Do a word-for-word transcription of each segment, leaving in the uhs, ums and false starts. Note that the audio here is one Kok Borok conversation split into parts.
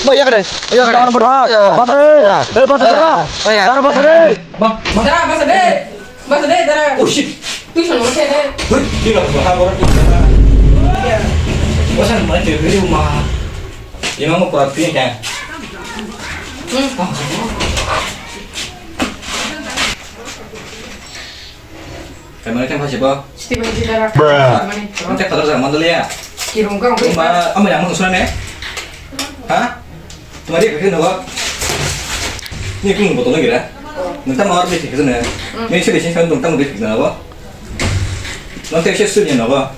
Bai, ya kene. Ya kene. Jangan berdoa. Ya. Pasal. Ya. Eh, pasal. Ya. Ya. Jangan pasal. Bang, bang. Dara, pasal deh. Pasal deh, dara. Oh, shit. Tuh sana, pasal deh. Wih, dia nggak berdoa, orang tuh. Ya. Bosan banget ya, di rumah. Ya, emang mau kurang kan? Hmm. Ah. Kaimani tang phai se bo? Siti bai jidara. Bruh. Kaimani. Ang tak kadar sa mandaliya. Kirung kang. Tumba, amo yang mangsa ne? Ha? Tumari kaki nawa? Ni kung botol lagi ra? Nang tamo arbi kaki na. Hmm. Ni sili sing kan tamo arbi kaki na ba? Nang tek sih sih na ba?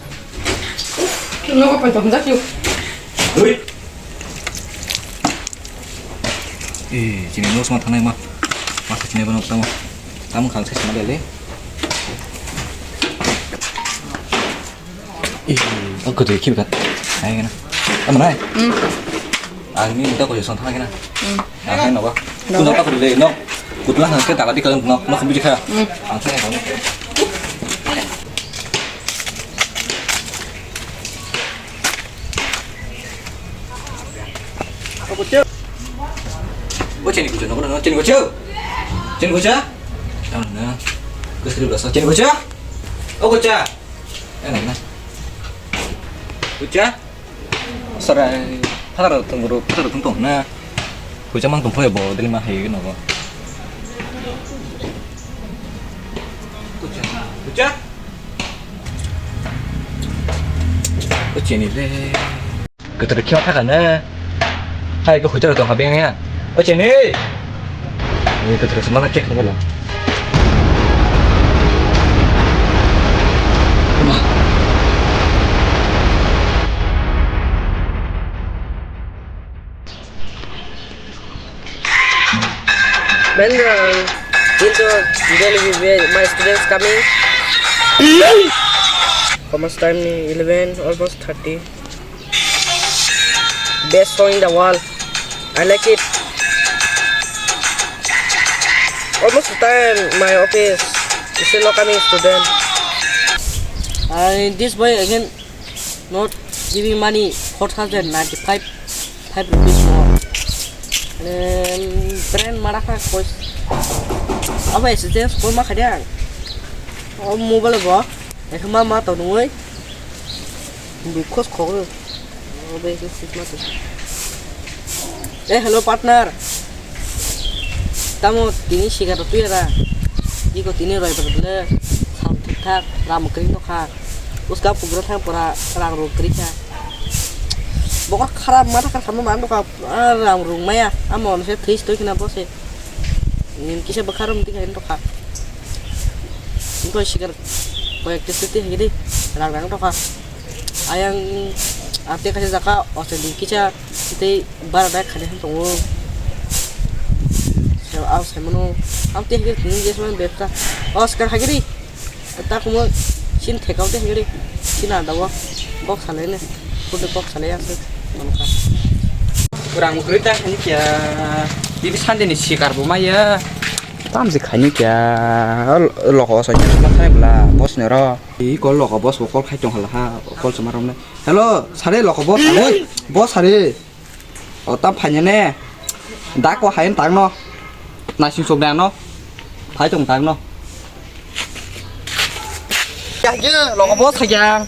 Nang apa tong dak yuk. Dui. Eh, chini nos ma thanai ma. Ma chini bono tamo. Tamo khang se ma le. Eh, o kudu ki ka. Ai na. Tamo nai. Hmm. Ang ni da ko son thang na. Hmm. Ah, hai no ba. No. Kuno ka le no. Kutla han ke tala di ka no. No khum bi kha. Hmm. Ang se no. O chini kucha, no, no, chini kucha. Chini kucha. Ano na. Kusri basa, chini kucha. O kucha. Ano na. Kucha. Sarai. Phadar tong guru, phadar tong tong na. Kucha mang tong phai bo, dili ma hai no. Kucha. Kucha. O chini le. Kwthwrwi kheno thaka na. Hai khe hoitok tong ha beng ya. O chini. Ni kwthwrwi se mana check nangala. Bendra, into Delhi, where my students coming. How much time? Eleven, almost thirty. Best song in the world. I like it. Almost time my office is still not coming student. And this boy again not giving money four thousand ninety-five, five rupees more. And brand mara kha koi. Abo S S S ko ma khade ang. O mobile bo. Ekhe ma ma to nungoi. Bui khos khogoi. O bai khe sitma tong. Eh, hello, partner. Tamo tini sikar twi ra. Iko tini roi bar bele. Sam thik thak, ram kri to kha. Uska pugra thang pora rang ro kri kha. Bokor kharap, matha kharap ma man do kha. Ah, ram rung maya. Amo se this to khina bose. Nin kisa bwkha rom twi kha tokha. Wngkha sikar koi ekta swtwi hai di rang rang tokha. Ayang ate kaisa jaka osen di kisa tei bara dai khani han tongo. Aw saimano. Am tei hai di jesman bepta. O sikar hai di. Ta kumo sin thekau te hingri sin anda bo kok salai ne. Kudu kok salai aswk manukha. Rang kwrwi ta hani kya. Bibi Sunday ni sikar bo maya. Tam se khani kya. Loko so ni ma khai bla boss ne ro. I kol loko boss bo kol khai tong hala ha. Kol se marom ne. Hello, sare loko boss sare. Boss sare. O ta phaina ne. Da ko hain tang no. Naising sok dang no. Phai tong tang no. Ya je loko boss kha jang.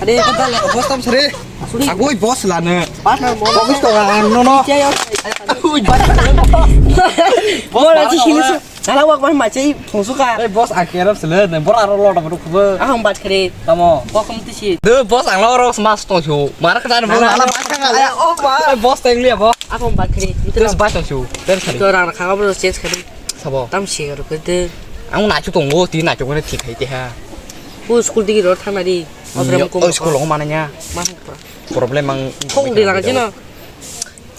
Ade ko da loko boss tam sare. Agoi boss la ne. Partner boss. Boss to ang no no. Agoi boss. Bola chi sini su. Nala wak ban ma chei phungsu ka. Ei boss, ang kerap sele ne, bor aro lota bru khubo. Ahong bat khere. Tamo. Bokom tisi. De boss, ang lo ro smash to chu. Mar ka dan boss. Nala bat ka ya. Oh ba. Ei boss teng liya bo. Ahong bat khere. Terus bat to chu. Terus kali. To rang kha bro change khere. Sabo. Tam si ro kede. Ang na chu tongo, ti na chu ne thik hai te ha. U school digi ro thang na di. Ogram ko. School ko mana nya. Ma. Problem ang. Khong di lang jino.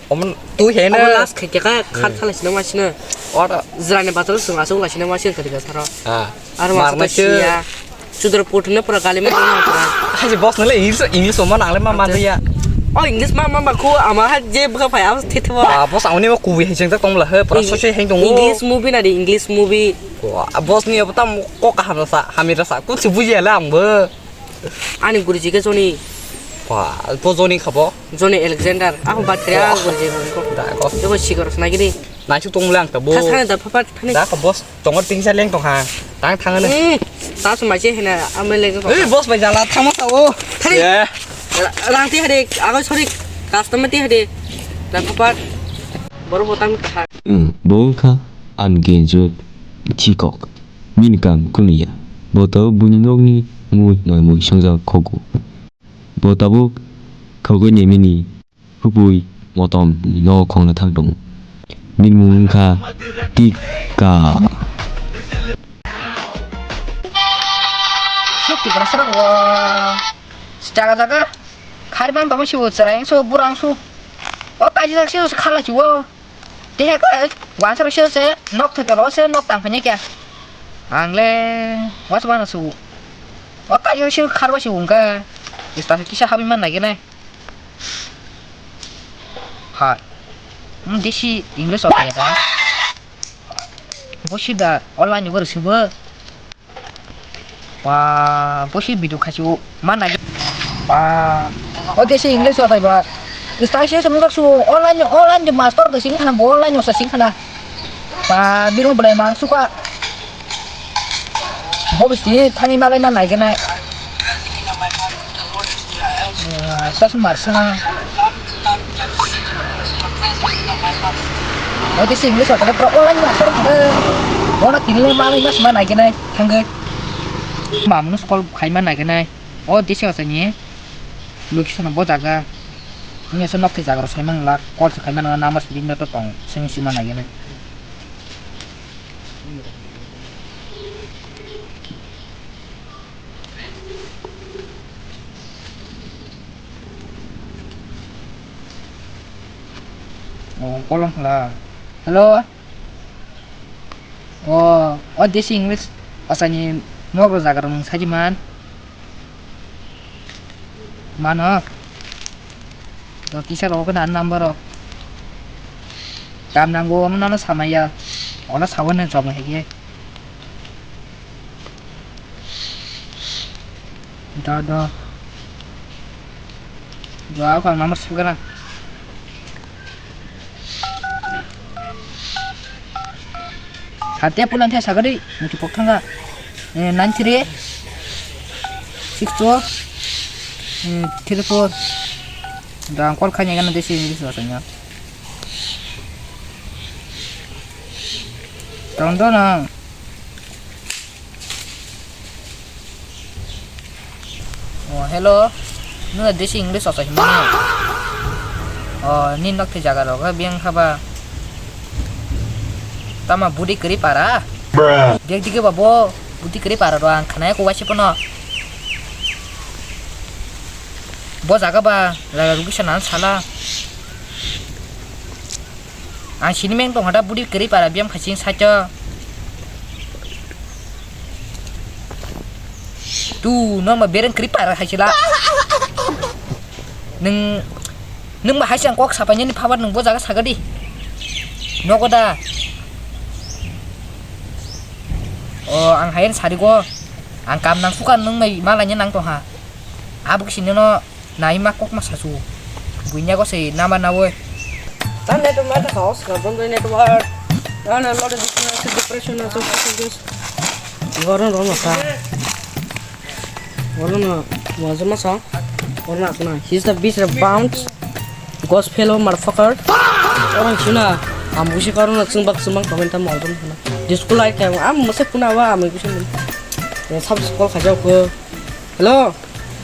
Omo twi he na. Abo last khai khe kha, khat khala sino ma sino. Ora. Jrani batalo sung asung la sino ma sino kadi ka saro. Ah. Aro ma sito siya. Chudra putune pura gali ma tong pura. Haji boss nale English, English ma nang le ma ma ya. Oh, English ma ma ma khu ama ha je bwkha phai abo thethwa. Ah, boss, amoni ma kuwi he jeng tak tong la he, pura so se heng tong. English movie na di, English movie. Wah, boss ni abo tam kok kaham rasa, hami rasa, kun si buji ala ang bo. Ani guruji khe Johnny. Wah, bo Johnny khabo? Johnny Alexander. Ako bat kare ako guruji ko. Da ko. Eko sikor sna gini. Nai su tong lang ka bo. Thas thane da phapat thane. Da ko boss, tongor tingsa leng tong ha. Tang thang ne. Hmm. Ta su mai che hena amle leng ko. Eh, boss bai jala thama sa o. Thari. Ye. Rang ti hade, ako sorry. Customer ti hade. Da phapat. Boro botam ka. Hmm, bo kha. Ang genjot thikok. Bini kam kunu ya. Bo tabuk buini nokni mui noi mui songjak khogo. Bo tabuk khogwi nemini hupui motom no khongna thang tongo. Bini mung wngkha Tika. Suk Tipra srok o. Jaga jaga. Khariman tongma sibo chwrai wngsu, bura wngsu. O kaijak se khala sibo. Tehe khe wansaro se se nok theke ro se nok tang phanya kya. Ang le was wana su. O kaijak se kharwa se wngkha. Ista kisa habi man nai gene. Ha. Hmm, desi English o kaya da. Bo sida online ni bo rwsingbo. Ba, bo si video khachi o mana. Ba, o desi English o thai ba. Ista se se mujak su online, online de master de sing khana, bo online o sa sing khana. Ba, biro belai mang suka. Bo bisi thani malai ma nai gana. Sas marsa. O desi English o thai pro online master. Bona tinle malai mas ma nai gana. Thangwi. Mamno call khaima naigenai. O desi asani location bo jaga. Nini asal nok thai jaga rok saimang la. Call se khaima nang number sini no to tong. Sini sima naigenai. O call la. Hello. O, o desi English asani nokro jaga rok nwng saji man. Mano. Do kisa rok na number rok. Kam nango, omo nano samaya. Ono sawan na job hai ge. Do, do. Do, ako ang number sugana. Hati pulang thai sagadi, mutu pok thanga. Eh, nine three six four, eh, three four. Da ang call khanya gana desi English bahasa nya. Tong do nang. O, hello. Nuna desi English o sai mani. O, ni nok thai jaga rok, biyang khaba. Tama budi kri para. Bruh. Dek dike babo, budi kri para ro ang khanai ko wasi pono. Bo jaga ba, la rugi sana sala. Ang sini meng tong hada budi kri para biyam khaching sacho. Tu no ma bereng kri para hai sila. Neng, neng ba hai sang kok sapa nyani phabar neng bo jaga sagadi. Nogo da. O ang hayan sari go. Ang kam nang suka neng mai malanya nang tong ha. Abuk sini no. Naima kokma sasu. Buinya ko se nama nawe. Tan network ma ta house ka bom network. Ana lo de depression na so so so. Goron ron sa. Goron na wazo ma sa. Goron na sa. He's the beast of bounds. Gospel of motherfucker. Orang China. Ambusi karona chungbak chumang comment tam wazo ma. Disco light ka am mase kuna wa am gusi. Sab call khaja ko. Hello.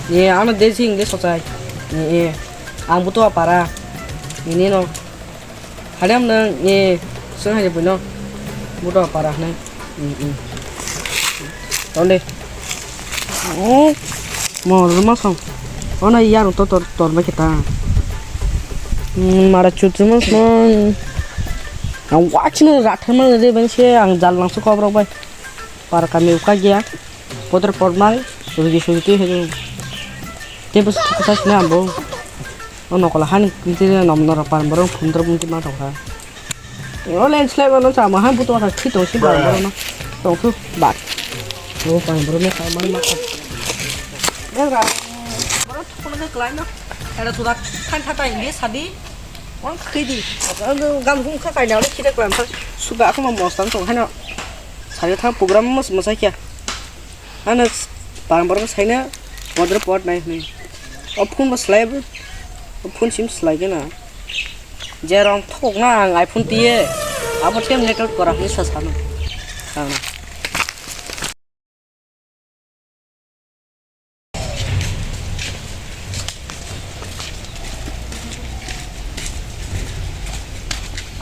Ni ano desi English sochai. Ni e. Ang buto para. Ni ni no. Hadam nang ni sung hai buino. Buto para nang. Ni ni. Tonde. Oh. Mo ma song. Ona yar to tor tor ba kita. Hmm, mara chuchuma song. Ang watching rathama de ben se ang jal nang se kobrok bai. Para kami uka gya. Poter pormal, sugi sugi tu hedu. Te bus tu sa sina ambo. O nokla han kinti nom nor pan borong phun dor bunti ma thokha. O landslide mano sama han buto kha khi tong si ba mano. Tong su ba. O pan borong no sa man ma. Era. Mano thokna de klai no. Era suda khan thata ini sadi. Wan khidi. Gam hum kha kaina le khide klam sa. Suga akma mostan tong hano. Sari thang program mos mosai kya. Ano s-, parang parang saina order pot nai hwnwi. O phone bo slai bo, o phone sim slai gana. Je rong thok na ang iPhone tiye. Abo tem network kora hwnwi sa sano. Ano.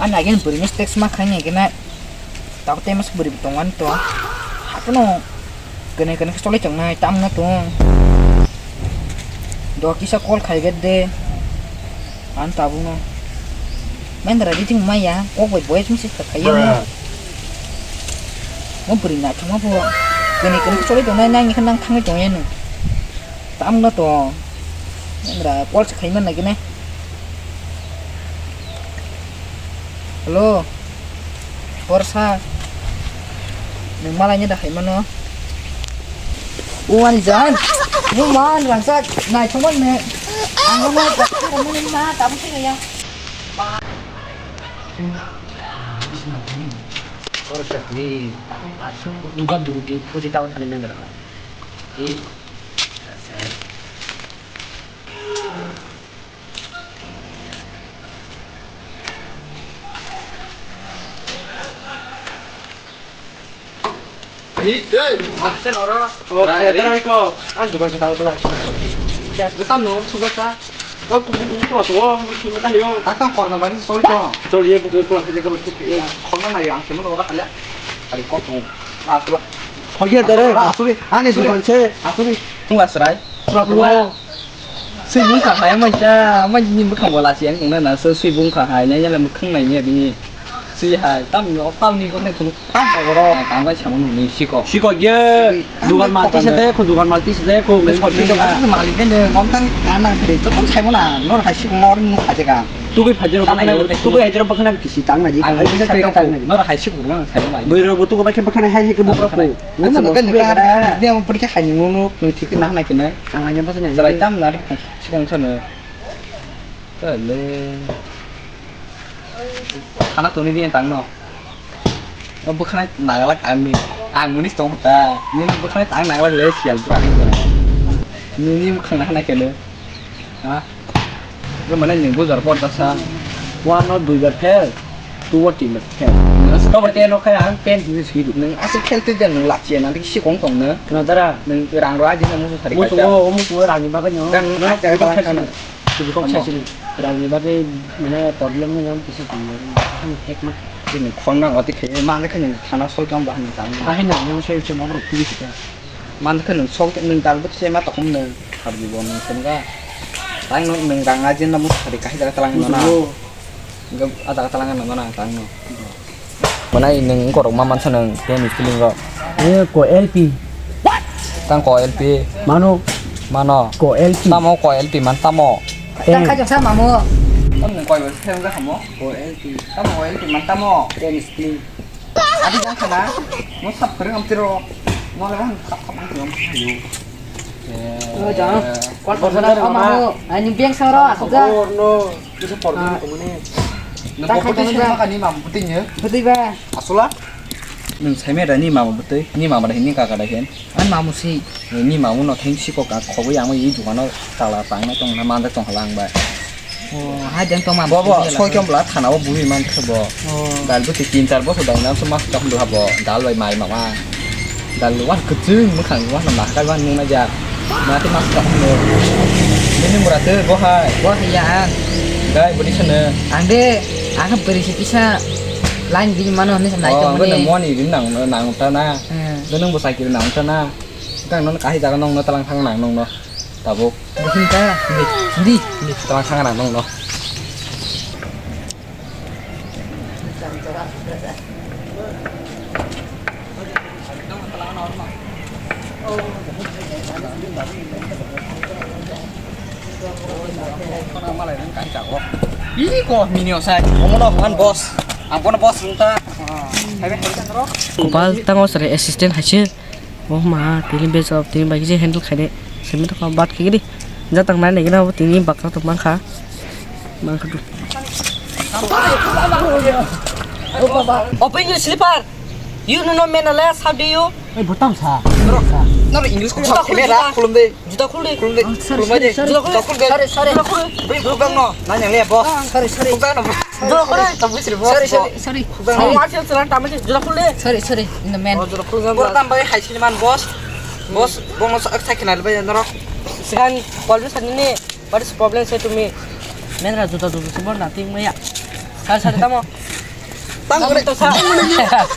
Ani agini bwrwi mistake ma khaini kena. Tabuk tei masa bwrwi bo tongmani to. Haphano kwnwi kwnwi khe choli tongnai, tamno tong. Do kisa call khai gede. Ang tabukno. Mendra reading maya, kok bai boys misi kha khaiya mo. Mo bwrwi naithokma pho. Kwnwi kwnwi khe choli tongnai, nang khe nang thangwi tongya no. Tamno tong. Mendra call se khaiman nai kene. Hello. Borsa. Nwng malaina da khaimano. O ani jan. Nwng man rangsa naithokma ne. Ang no ma ta ma ta ma ta ma ya. Borsa ni. Bukan dulu di puji tahun kali nang. Hoye dare. Asuri, ani dukan se. Asuri. Tungla srai. Pura pura. Sui bung kha hai mai cha, mai ni bwkhang wala si ang nang na so sui bung kha hai nai yala bwkhang nai ni bini. Sui hai tam no tam ni ko ne thung. Tam ko ro. Tam bai chamo ni siko. Siko ye. Dukan mal ti se de ko, dukan mal ti se de ko. Malik ne mom tang kana de to kon sai mo na nor hai siko nor nu kha je ka. Tugui phajero bwkhana, tugui phajero bwkhana kisi tang nai. Ang bisa tang nai. Nor hai siko bwkhana sai mo. Bwrwi rok bo tugui bai khe bwkhana hai hai khe bwkhana ko. Ano no kan ka dia mo pori khe hai ni no no thik na na kene. Ang ani basa ni. Jarai tam na sikang sana. Tale. Khana tuni dia tang no. O bwkhana nagalak ang ni. Ang muni tong ta. Ni bwkhana tang nagalak le sial bra. Ni ni bwkhana na kene. Ha? Bo mane ni bujar por ta sa. One no dui bar fail. Two o tin bar fail. Ko ba ten o kaya ang ten ni sui du. Nang asuk fail te jang lak chen ang si kong tong na. Kena dara. Nang rang ro aji na musu sari. Musu o, musu o rang ni bagwi no. Rang ni bagwi no. Tubi kok sa sini. Rang ni bagwi mane problem ni yang kisi tong na. Ang hek ma. Ini khong na oti khe ma le khe ni thana sol tong ba ni tang. Ahin na yang sai se ma bro tubi kita. Man khe nung sok nung dal bwtwi se ma tong nung. Harbi bo nung sem ga. Tang nung nung rang aji na musu sari kahai jaga talang no na. Musu. Ga ada talang no na tang no. Manai nung korok ma mansa nung ten spelling ro. Eh, ko L P. Tang ko L P. Mano. Mano. Ko L P. Tamo ko L P man tamo. Tang khaijak sa mamu. Tamo nung koi bel sem ga hamo. Ko L P. Tamo ko L P man tamo. Ten spelling. Adi jang khana, mo sap kore ngam tiro, mo le wan sap sap ngam tiro. Oh, jang. Kol kol kol kol kol. Ani biang saro asuk ja. Oh no, bisa por dulu kemuni. Nang kok putih sih makan ni mam putihnya. Putih ba. Asula. Nung sai me da ni mam putih, ni mam da ni kaka da hen. An mamu si. Ni mamu no theng si ko ka khobo yang mo i dukan no tala tang na tong na man da tong halang ba. Oh, hai deng tongma. Bo, bo, soi kyom bla thana o bui man khe bo. Oh. Dal bwtwi tin char bosor dai nam se mas chok lu habo. Dal bai mai mama. Dal wan kwchwng mwkhang wan na kai wan nung na ja. Ma te mas chok lu. Nini mura te bo hai. Bo hai ya ang. Dai bodi sana. Ang de, ang beri si kisa. Lain bini mano hne sa nai tong ni. Moni rin nang nang ta na. Hmm. Nung bo cycle nang ta na. Kang non kahai jaga nong no talang thang nang nong no. Tabuk. Bukin ta. Hindi. Hindi. Hindi. Talang thang nang nong no. Ih, kok mini osai. Omono man boss. Ang kono boss nung ta. Hai, hai, hai, ro. Kopal tango sere assistant haise. Oh ma, tini base of tini bagi je handle khaide. Semi to bat khaide. Jatang nai nai gina tini bakra to mangkha. Mangkha tu. Open your slipper. You know no man less. How do you? Ei, botam sa. Norok, norok English ko juta khulum de. Juta khulum de. Khulum de. Sorry, sorry, sorry. Juta khulum de. Sorry, sorry. Juta khulum de. Bai, khulum no. Nanya le, boss. Sorry, sorry. Khulum no. Juta khulum de. Sorry, sorry, sorry. Khulum no. Ang masih jalan tamat juta khulum de. Sorry, sorry. In the man. Oh, juta khulum de. Botam bai hai sini man, boss. Boss, bono sa, sa kenal bai norok. Sekarang, call dulu sini nih. What is problem, say to me? Menra juta juta sebor na ting maya. Sari sari tamo. Tamo to sa.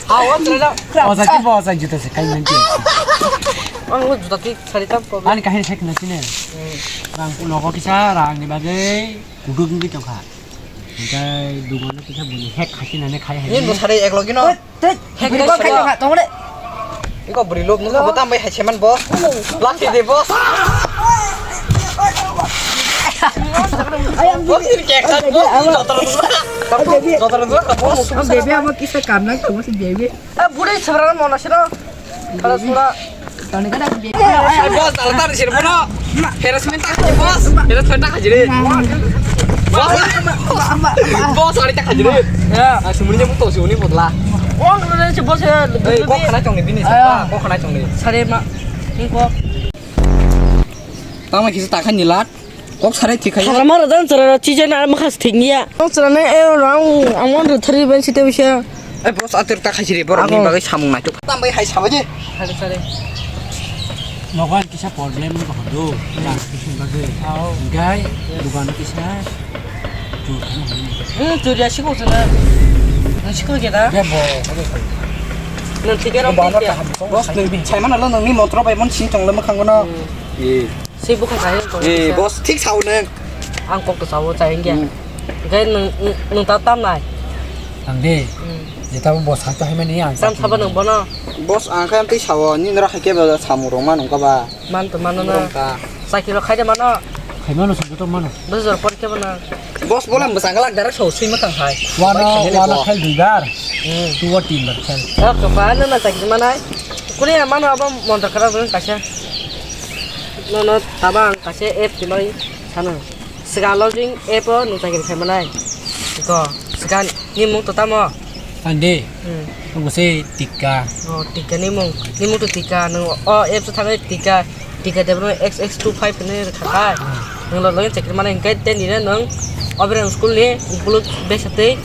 Awas rela. Osa ki bo osa juta se kai nanti. Ang lo juta ki sari tam problem. Ani kahini sek na sini. Rang nogo kisa rang ni bagai kuduk ni tongkha. Engkai dugon kisa buni hek khasi nane khai hai. Ini bo sari ek logi no. Tut, tut, bwrwi kok khaito kha, tong de. Iko bwrwi lok nung bo tam bai hai seman bo. Lati de bo. Bo sir kek kha bo. Jotor nung. Jotor nung. Baby amo kisa kam nang tamo si baby. Ah, bwrwi sabra mo na sino. Kala sura. Toni kada baby. Boss, tala tala sir bono. Harassment tak, boss. Harassment tak hajiri. Boss. Boss, ari tak hajiri. Ya. Ah, sumuni jamu to sumuni potla. Wang lu si boss ya. Eh, kok khana chongni bini sa. Kok khana chongni. Sare ma. Ni kok. Tama kisa takhan nilat. Kok sarai thik khai. Thagra mara dan chara chija na ma khas thik niya. Ang chara ne e rang ang wan thari ban site bisa. Eh, boss, atur ta khaisiri, borok ni bagwi samung naituk. Tam bai hai sabaje. Sare, sare. Nogo kisa problem ko hodo. Chang kisa bagwi. Ao. Gai, dugan kisa. Chur khana hini. Hmm, chur ya siko sana. Na siko ke da? Ge bo. Na thik era. Boss, nang bi. Sai mana lo nang ni motor bai mon sing tong lo makhang no. Eh. Swi bwkha sai ko. Eh, boss, thik sao nang. Ang kok to sao chai nge. Gai nang nang ta tam nai. Ang de. Jeta bo boss hai to hai mani ang. Tam sabo nang bono. Boss, ang khe twi sao, ni nora hai khe ba samung rok ma nung ka ba. Man to mano na. Sakiro khai de mano. Khai mano sung to mano. Bujor por khe mano. Boss, bola mwsang galak direct so swi mwthang hai. Wano, wano khel dui bar. Hmm. Two or tin bar khel. Ya, to pa na na sakiro manai. Kuni mano abo monta khara bun kaisa. No, no, tabang kaisa app timai sana. Sega login app o nung sakiro khai manai. Ko, sega ni mung to tamo. Ande. Hmm. Nung se tika. Oh, tika ni mung. Ni mung to tika. Nung o app to thangai tika. Tika debra X X two five ni khakai. Nung lo login check mane hingkai ten ni nung. Obrang school ni bulu besate.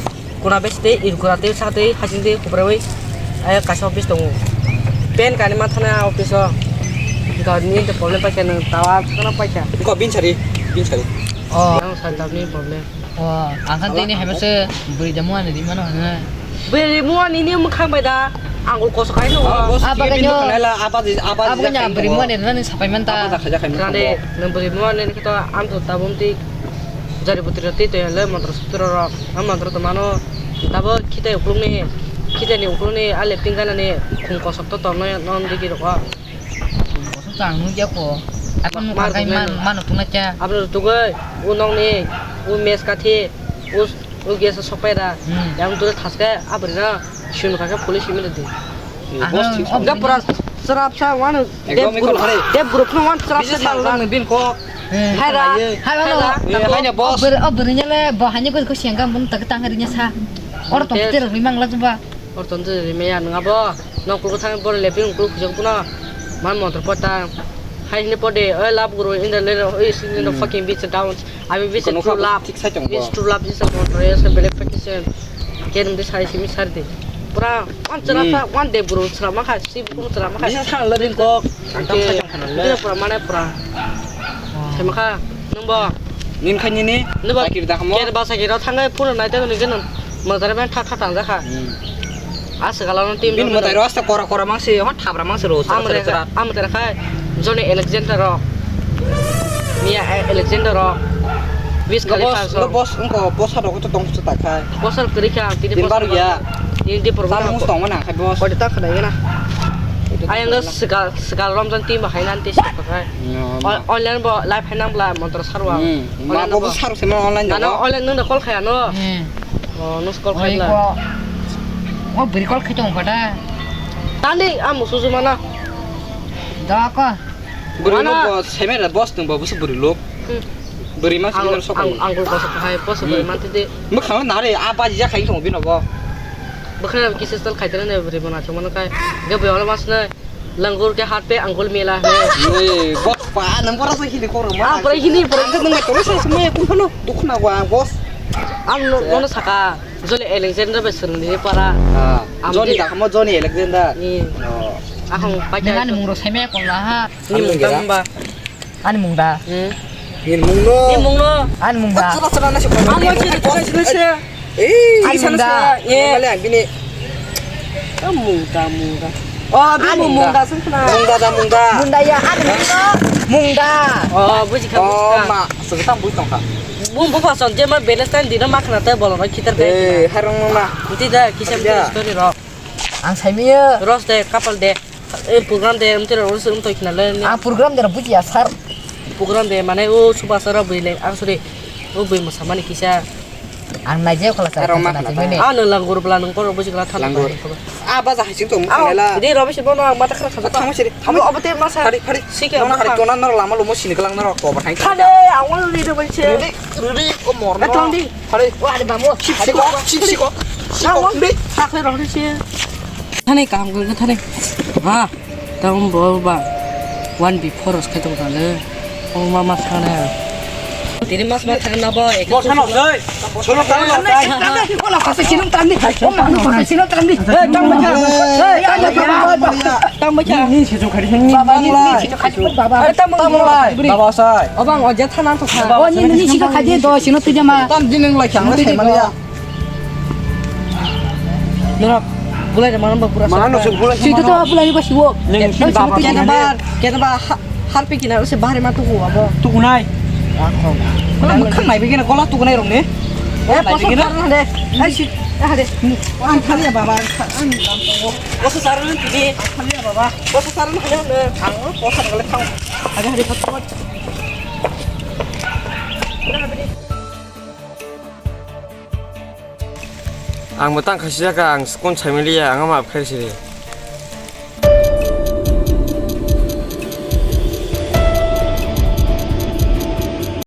Kuna besate, ir kuna te sate, hasing te kubra wi. Ayo kaisa office tongo. Pen kani ma thana office o. Ga ni te problem paisa nung tawa thana paisa. Ko bin sari, bin sari. Oh, ang sa dab ni problem. Oh, ang khan tei ni hai mase bwrwi da muani ri mano hwnwi. Bwrwi muani ni mwkhang bai da angul kosok hai no. Abo kanya bwrwi muani rani sapai man ta. Rani nang bwrwi muani ni kito am to tabum ti jari butri ti to le montro sutro rok. Am montro to mano tabo khitai uklung ni khitai ni uklung ni a lepting gana ni khum kosok to tong no non digi rok. Bosong chang nung ya ko. Apa nung ma kakai man, man nung tungna cha. Abro tugoi, u nong ni, u mes kathi, u, u gas sok pai da. Hmm. Yang tu thaske, abri na, shun kaka police mi di. Ano, oh, ga pura serap sa wan, dep guru, dep guru pun wan serap sa nang bin ko. Hai ra, hai ra. Hai ra, boss. Oh, beri, oh, beri nya le, bo hanya ko, ko siang ka mun tak tang hari nya sa. Or to ter ri mang la ba. Orton de rimaya nung abo. Nokol ko thang bor lepin kulu khujak puno. Man motor pota. Hai hini pode, oi love guru in the little, oi in the fucking beach down. I will visit true love. Is true love is a motor, is a belek pakistan. Ken de sai simi sarde. Pura one chara sa, one day guru chara makha, si guru chara makha. Bisa thang lepin ko. Ang tam sai thang le. Pura mane pura. Semakha, nungbo. Nin khai nini? Nungbo. Sakir da hamo? Ker ba sakir o thangai phone nai tang nini gwnang. Mangtare ban thak thak tang jakha. Hmm. Aswk ala no team. Bin mwtai ro asta kora kora mangsi, hon thabra mangsi ro. Amre, amre khai Johnny Alexander ro. Mia Alexander ro. Wiz Khalifa ro. Boss, ngko boss ro ko tong chu ta khai. Boss ro kri kha, tini boss ro ya. Tini di program. Tong mana khai boss. Kodi ta khna yana. Ayang swkal, swkal romjak team bo hai nan tei swkal khai. No, no. On-, online bo live hai nang bla motor sarwa. Hmm. Online ma bo bo. Sar se ma online Nana jago. Online nung da call khaya no. Hmm. Oh, nung call khai Oi bla. Ko. O bri call khai tong kha da. Tandi, a musu juma na. Da ka. Bwrwi Mana? Lok bo semera boss tong bo busu bwrwi lok. Hmm. Bwrwi ma Ang, sigi sok ang, ni. Ang gol boss hai boss Hmm. Bwrwi man tidi. Mukha na re a baji ya khai tong bino bo. Bwkhra kisa style khai tene bwrwi mana chuma no kai. Ge bwrwi olo mas ne. Langur ke hat pe angul mela hai. Ei, boss pa nang bora sa hini koro ma. Ah, bora hini, bora. Ang nang toro sa semua ya kun phano dukna wa boss. Ang no, Ya. No saka. Joli Alexander be sung ni para. Ah, Ang Johnny di- da mo Johnny Alexander. Ni. Oh. Ahong pa Nang ani mung ro seme kon la ha. Ni Ang mung ngira. Tamba. Ani mung da. Hmm. Ni mung no. Ni mung no. Ani mung da. Chara chara na se. Ang mo chiri chiri chiri se. Eh, Ani mung da. Sana sa. Ye. Male ang bini. Ah, mung da, mung da. Oh, abi Ani mung mung da. Da sung khna. Mung da da mung da. Mung da ya, ani mung da. Mung da. Oh, buji kha, buji kha. Oh, ma, so tang buji tong kha. Bung bo phason je ma balance time dino ma khna te bolo no khitar kai. Eh, harong no na. Uti da, kisa Ya. Story ro. Ang sai miyo. Ros de, kapal de. Eh, program de, umtira ros um toi khna le. Ang program de buji ya, sir. Program de, mane, o subasa ro bui le, ang sorry. O bui mosa mani kisa. Ang naijak khala sa. Aro ma khna ta. Ah, nang langur bla nang koro buji khala tha. Langur. Ah, baja hai sing tong Aw, mukha la. Di robi si bono ang mata khara khara. Thang siri. Abo, abo te masa. Hari, hari. Sike Nona hari masa. Tona nor lama lomo sini kelang nor ko ba hai. Thade, ang wal di robi si. Rudi, rudi ko mor. Thang di. Hari. Wa de bamo. Sip siko, sip siko. Thang wal di. Thak le robi si. Thane kam ko thane. Ha. Tamo bo ba one before os kaitung kale. O mama sana. Tini mas ma thang na bo. Bo sana sei. Solo tang lo tai. Ola kasa sinung tang di. O mama kasa sinung tang di. Eh, tang bacha. Eh, tang bacha. Tang bacha. Ni si jong khari ni. Baba ni si jong khari baba. Eh, tang bacha. Baba sai. Obang oja thana to kha. O ni ni si jong khari do sino tu jama. Tam jineng lai khang sai mania. Norok bulai de manang ba pura. Mano se bulai se Sito to mano. Bulai ba siwo. Ning Kena ba, baba kena ba, kena ba ha-, harpi kina se bahari ma tuku abo. Tukunai. Ako. Kola mukha nai bigina kola tukunai rong ne. Eh, kola poso bigina. Karna de. Eh, si, eh, de. Ang thali ya baba, ang, ang dam tongo. Poso sarun tini. Ang thali ya baba. Poso sarun hanya ne. Ang poso kale thang. Ada hari poso. Ang bo tang khaisijak kha, ang skon saimaliya, ang ma khaisiri.